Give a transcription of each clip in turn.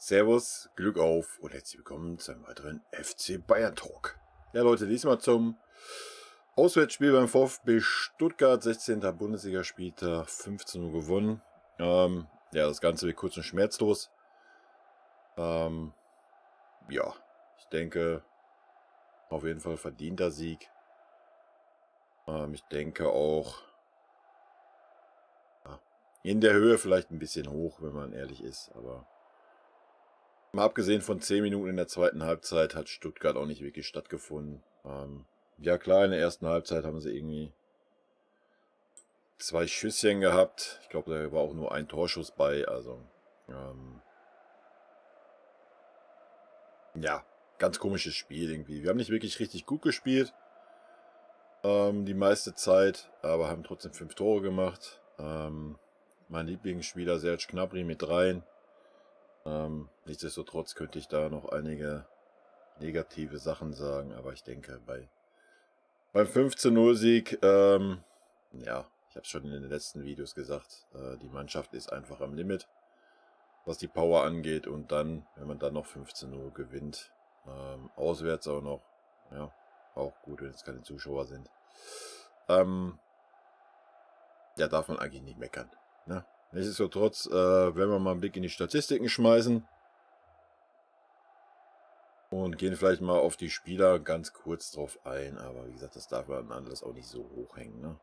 Servus, Glück auf und herzlich willkommen zu einem weiteren FC Bayern Talk. Ja Leute, diesmal zum Auswärtsspiel beim VfB Stuttgart, 16. Bundesligaspieltag, 15 Uhr gewonnen. Ja, das Ganze wird kurz und schmerzlos. Ja, ich denke, auf jeden Fall verdienter Sieg. Ich denke auch, ja, in der Höhe vielleicht ein bisschen hoch, wenn man ehrlich ist, aber mal abgesehen von 10 Minuten in der zweiten Halbzeit hat Stuttgart auch nicht wirklich stattgefunden. Ja klar, in der ersten Halbzeit haben sie irgendwie 2 Schüsschen gehabt. Ich glaube, da war auch nur ein Torschuss bei. Also, ja, ganz komisches Spiel irgendwie. Wir haben nicht wirklich richtig gut gespielt, die meiste Zeit, aber haben trotzdem 5 Tore gemacht. Mein Lieblingsspieler Serge Gnabry mit 3. Nichtsdestotrotz könnte ich da noch einige negative Sachen sagen, aber ich denke, beim 15-0-Sieg, ja, ich habe es schon in den letzten Videos gesagt, die Mannschaft ist einfach am Limit, was die Power angeht, und dann, wenn man dann noch 15-0 gewinnt, auswärts auch noch, ja, auch gut, wenn es keine Zuschauer sind, ja, darf man eigentlich nicht meckern, ne? Nichtsdestotrotz, werden wir mal einen Blick in die Statistiken schmeißen und gehen vielleicht mal auf die Spieler ganz kurz drauf ein, aber wie gesagt, das darf man alles auch nicht so hochhängen, ne?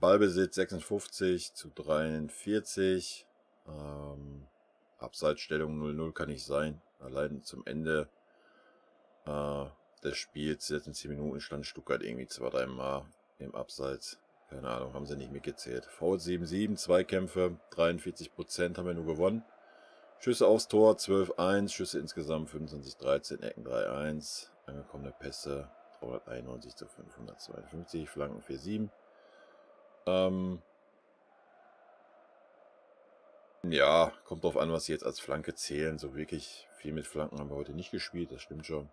Ballbesitz 56:43, Abseitsstellung 0-0 kann nicht sein, allein zum Ende des Spiels, die letzten 10 Minuten stand Stuttgart irgendwie 2, 3 Mal im Abseits. Keine Ahnung, haben sie nicht mitgezählt. Foul 7-7, Zweikämpfe, 43% haben wir nur gewonnen. Schüsse aufs Tor 12-1, Schüsse insgesamt 25-13, Ecken 3-1, angekommene Pässe 391:552, Flanken 4-7. Ja, kommt drauf an, was sie jetzt als Flanke zählen. So wirklich viel mit Flanken haben wir heute nicht gespielt, das stimmt schon.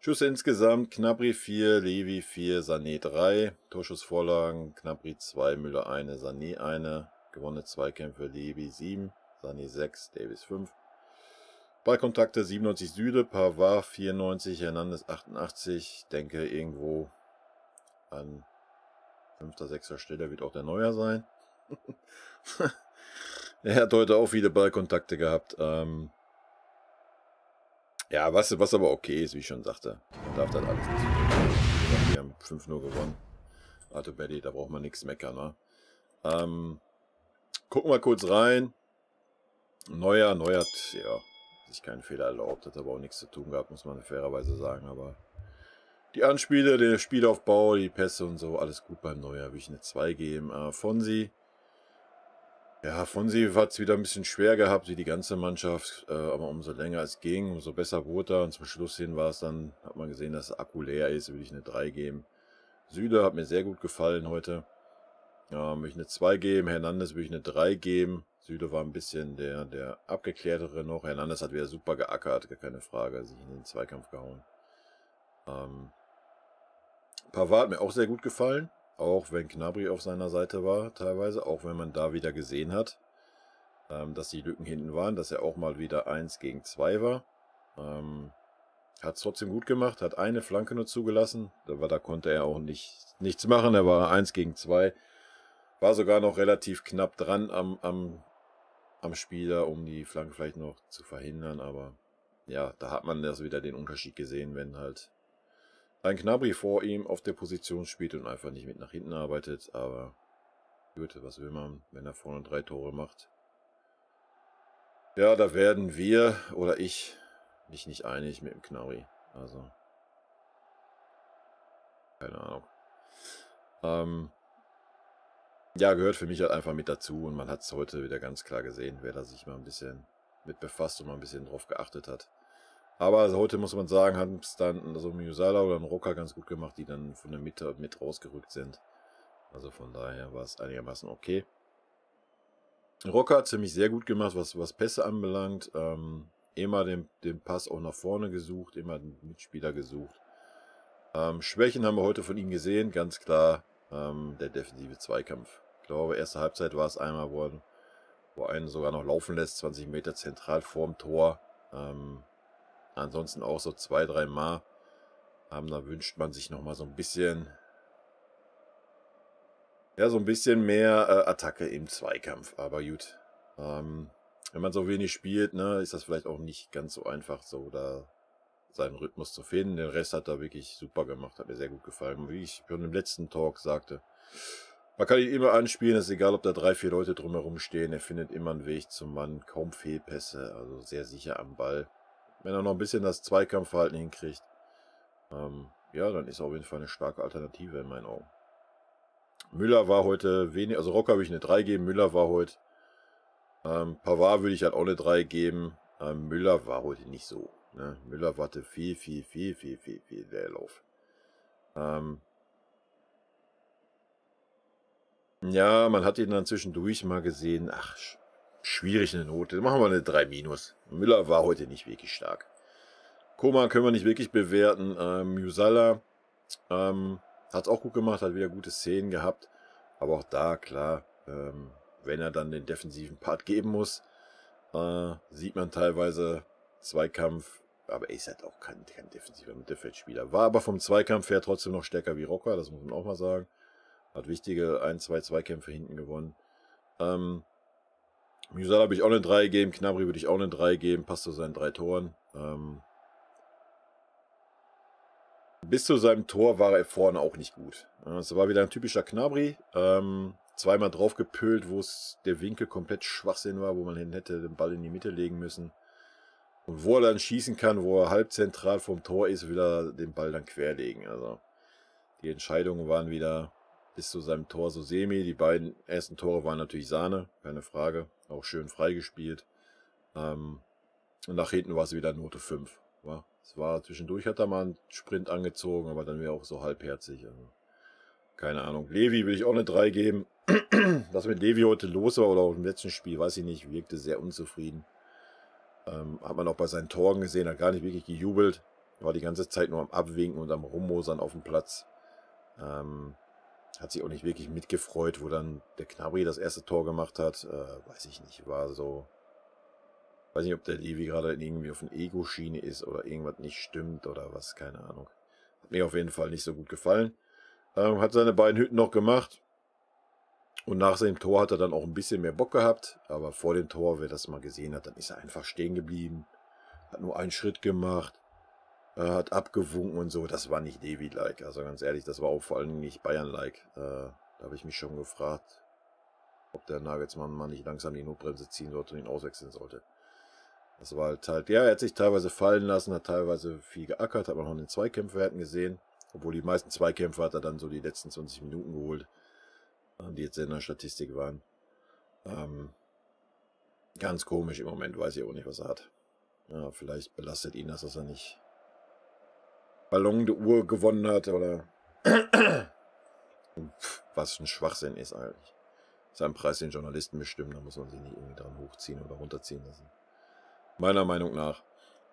Schüsse insgesamt, Gnabry 4, Lewy 4, Sané 3, Torschussvorlagen, Gnabry 2, Müller 1, Sané 1, gewonnene Zweikämpfe, Lewy 7, Sané 6, Davies 5. Ballkontakte 97 Süle, Pavard 94, Hernandez 88, ich denke irgendwo an 5., 6. Stelle wird auch der Neuer sein. Er hat heute auch viele Ballkontakte gehabt. Ja, was aber okay ist, wie ich schon sagte. Man darf das alles nicht so machen. Wir haben 5-0 gewonnen. Arthur Betty, da braucht man nichts meckern, ne? Gucken wir kurz rein. Neuer hat, ja, sich keinen Fehler erlaubt, hat aber auch nichts zu tun gehabt, muss man fairerweise sagen. Aber die Anspiele, der Spielaufbau, die Pässe und so, alles gut beim Neuer. Würde ich eine 2 geben. Fonsi. Ja, Fonsi hat's wieder ein bisschen schwer gehabt, wie die ganze Mannschaft, aber umso länger es ging, umso besser wurde er. Und zum Schluss hin war es dann, hat man gesehen, dass der Akku leer ist, würde ich eine 3 geben. Süle hat mir sehr gut gefallen heute. Ja, würde ich eine 2 geben, Hernandez würde ich eine 3 geben. Süle war ein bisschen der abgeklärtere noch. Hernandez hat wieder super geackert, gar keine Frage, sich in den Zweikampf gehauen. Pavard hat mir auch sehr gut gefallen. Auch wenn Gnabry auf seiner Seite war, teilweise, auch wenn man da wieder gesehen hat, dass die Lücken hinten waren, dass er auch mal wieder 1 gegen 2 war. Hat es trotzdem gut gemacht, hat eine Flanke nur zugelassen, aber da konnte er auch nichts machen, er war 1 gegen 2, war sogar noch relativ knapp dran am Spieler, um die Flanke vielleicht noch zu verhindern, aber ja, da hat man das wieder den Unterschied gesehen, wenn halt ein Gnabry vor ihm auf der Position spielt und einfach nicht mit nach hinten arbeitet, aber gut, was will man, wenn er vorne 3 Tore macht? Ja, da werden wir oder ich mich nicht einig mit dem Gnabry. Also, keine Ahnung. Ja, gehört für mich halt einfach mit dazu und man hat es heute wieder ganz klar gesehen, wer da sich mal ein bisschen mit befasst und mal ein bisschen drauf geachtet hat. Aber heute muss man sagen, haben es dann so Musiala oder ein Roca ganz gut gemacht, die dann von der Mitte mit rausgerückt sind. Also von daher war es einigermaßen okay. Roca hat ziemlich sehr gut gemacht, was Pässe anbelangt. Immer den Pass auch nach vorne gesucht, immer den Mitspieler gesucht. Schwächen haben wir heute von ihm gesehen, ganz klar, der defensive Zweikampf. Ich glaube, erste Halbzeit war es einmal, wo Wo einen sogar noch laufen lässt, 20 Meter zentral vorm Tor. Ansonsten auch so 2, 3 Mal. Da wünscht man sich nochmal so ein bisschen, ja, so ein bisschen mehr Attacke im Zweikampf. Aber gut, wenn man so wenig spielt, ne, ist das vielleicht auch nicht ganz so einfach, so da seinen Rhythmus zu finden. Den Rest hat er wirklich super gemacht, hat mir sehr gut gefallen. Wie ich schon im letzten Talk sagte, man kann ihn immer anspielen, ist egal, ob da 3, 4 Leute drumherum stehen, er findet immer einen Weg zum Mann, kaum Fehlpässe, also sehr sicher am Ball. Wenn er noch ein bisschen das Zweikampfverhalten hinkriegt, ja, dann ist er auf jeden Fall eine starke Alternative in meinen Augen. Müller war heute wenig, also Rocker würde ich eine 3 geben, Müller war heute, Pavard würde ich halt auch eine 3 geben, Müller war heute nicht so. Ne? Müller warte viel, viel, viel, viel, viel, viel Leerlauf. Ja, man hat ihn dann zwischendurch mal gesehen. Ach, schwierig eine Note. Machen wir eine 3 minus. Müller war heute nicht wirklich stark. Coman können wir nicht wirklich bewerten. Musala hat's auch gut gemacht, hat wieder gute Szenen gehabt. Aber auch da, klar, wenn er dann den defensiven Part geben muss, sieht man teilweise Zweikampf, aber er ist halt auch kein defensiver Mittelfeldspieler. War aber vom Zweikampf her trotzdem noch stärker wie Rocker, das muss man auch mal sagen. Hat wichtige 1, 2 Zweikämpfe hinten gewonnen. Musala würde ich auch eine 3 geben, Gnabry würde ich auch eine 3 geben, passt zu seinen 3 Toren. Bis zu seinem Tor war er vorne auch nicht gut. Es war wieder ein typischer Gnabry. Zweimal draufgepölt, wo es der Winkel komplett Schwachsinn war, wo man hin hätte den Ball in die Mitte legen müssen. Und wo er dann schießen kann, wo er halb zentral vom Tor ist, will er den Ball dann querlegen. Also die Entscheidungen waren wieder bis zu seinem Tor so semi. Die beiden ersten Tore waren natürlich Sahne, keine Frage. Auch schön freigespielt. Und nach hinten war es wieder Note 5. Wa? Es war zwischendurch, hat er mal einen Sprint angezogen, aber dann wäre auch so halbherzig. Also, keine Ahnung. Levi will ich auch eine 3 geben. Was mit Levi heute los war oder auch im letzten Spiel, weiß ich nicht, wirkte sehr unzufrieden. Hat man auch bei seinen Toren gesehen, hat gar nicht wirklich gejubelt. War die ganze Zeit nur am Abwinken und am Rummosern auf dem Platz. Hat sich auch nicht wirklich mitgefreut, wo dann der Gnabry das erste Tor gemacht hat. Weiß ich nicht, war so... Weiß nicht, ob der Levi gerade irgendwie auf einer Ego-Schiene ist oder irgendwas nicht stimmt oder was, keine Ahnung. Hat mir auf jeden Fall nicht so gut gefallen. Hat seine beiden Hütten noch gemacht. Und nach seinem Tor hat er dann auch ein bisschen mehr Bock gehabt. Aber vor dem Tor, wer das mal gesehen hat, dann ist er einfach stehen geblieben. Hat nur einen Schritt gemacht. Hat abgewunken und so. Das war nicht Levi-like. Also ganz ehrlich, das war auch vor allem nicht Bayern-like. Da habe ich mich schon gefragt, ob der Nagelsmann mal nicht langsam die Notbremse ziehen sollte und ihn auswechseln sollte. Das war halt, ja, er hat sich teilweise fallen lassen, hat teilweise viel geackert, hat man noch in den Zweikämpfwerten gesehen. Obwohl die meisten Zweikämpfe hat er dann so die letzten 20 Minuten geholt, die jetzt in der Statistik waren. Ganz komisch im Moment, weiß ich auch nicht, was er hat. Ja, vielleicht belastet ihn das, dass er nicht Ballon d'Or gewonnen hat oder was ein Schwachsinn ist eigentlich. Sein Preis den Journalisten bestimmen, da muss man sich nicht irgendwie dran hochziehen oder runterziehen lassen. Meiner Meinung nach.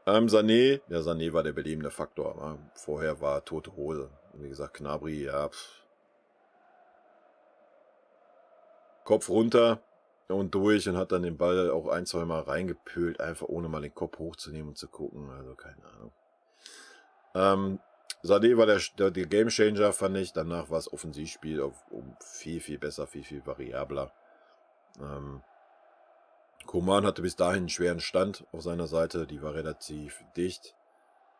Sané, ja, Sané war der belebende Faktor. Aber vorher war tote Hose. Und wie gesagt, Gnabry, ja. Pff. Kopf runter und durch und hat dann den Ball auch ein, zwei Mal reingepölt, einfach ohne mal den Kopf hochzunehmen und zu gucken. Also keine Ahnung. Sané war der Gamechanger, fand ich. Danach war es Offensivspiel um viel, viel besser, viel, viel variabler. Coman hatte bis dahin einen schweren Stand auf seiner Seite, die war relativ dicht.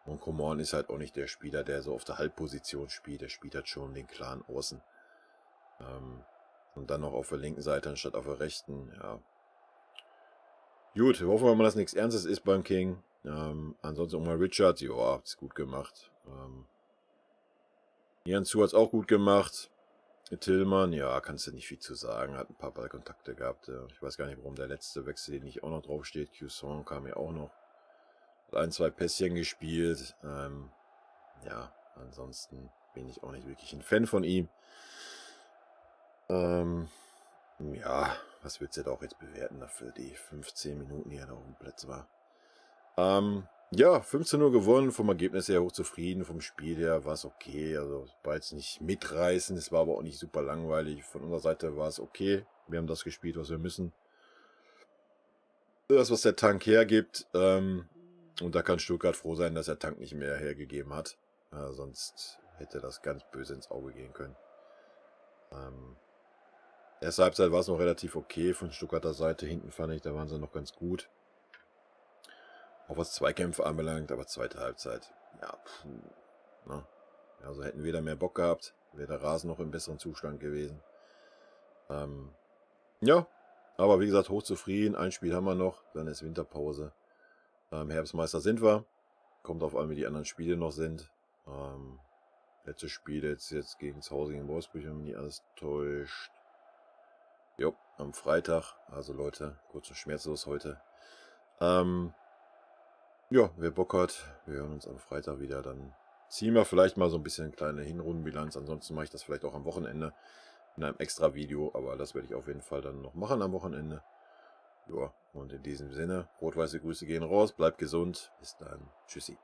Und Coman ist halt auch nicht der Spieler, der so auf der Halbposition spielt, der spielt halt schon den klaren Außen. Und dann noch auf der linken Seite anstatt auf der rechten, ja. Gut, hoffen wir mal, dass nichts Ernstes ist beim King. Ansonsten auch mal Richards, ja, ist gut gemacht. Nianzou hat's auch gut gemacht. Tillmann, ja, kannst du nicht viel zu sagen, hat ein paar Ballkontakte gehabt. Ich weiß gar nicht, warum der letzte Wechsel nicht auch noch drauf steht. Cuisance kam ja auch noch. Hat ein, zwei Pässchen gespielt. Ja, ansonsten bin ich auch nicht wirklich ein Fan von ihm. Ja, was willst du da auch jetzt bewerten dafür, die 15 Minuten, die er da auf dem Platz war. Ja, 15:0 gewonnen, vom Ergebnis her hochzufrieden, vom Spiel her war es okay, also es war jetzt nicht mitreißend, es war aber auch nicht super langweilig, von unserer Seite war es okay, wir haben das gespielt, was wir müssen. Das, was der Tank hergibt. Und da kann Stuttgart froh sein, dass der Tank nicht mehr hergegeben hat. Sonst hätte das ganz böse ins Auge gehen können. Erste Halbzeit war es noch relativ okay von Stuttgarter Seite. Hinten fand ich, da waren sie noch ganz gut. Auch was Zweikämpfe anbelangt, aber zweite Halbzeit, ja, puh, ne? Also hätten wir da mehr Bock gehabt, wäre der Rasen noch im besseren Zustand gewesen. Ja, aber wie gesagt, hochzufrieden. Ein Spiel haben wir noch, dann ist Winterpause. Herbstmeister sind wir. Kommt auf an, wie die anderen Spiele noch sind. Letztes Spiel jetzt gegen zu Hause gegen Wolfsburg, wenn mich nicht alles täuscht. Jo, am Freitag. Also Leute, kurz und schmerzlos heute. Ja, wer Bock hat, wir hören uns am Freitag wieder. Dann ziehen wir vielleicht mal so ein bisschen eine kleine Hinrundenbilanz. Ansonsten mache ich das vielleicht auch am Wochenende in einem extra Video. Aber das werde ich auf jeden Fall dann noch machen am Wochenende. Ja, und in diesem Sinne, rot-weiße Grüße gehen raus. Bleibt gesund. Bis dann. Tschüssi.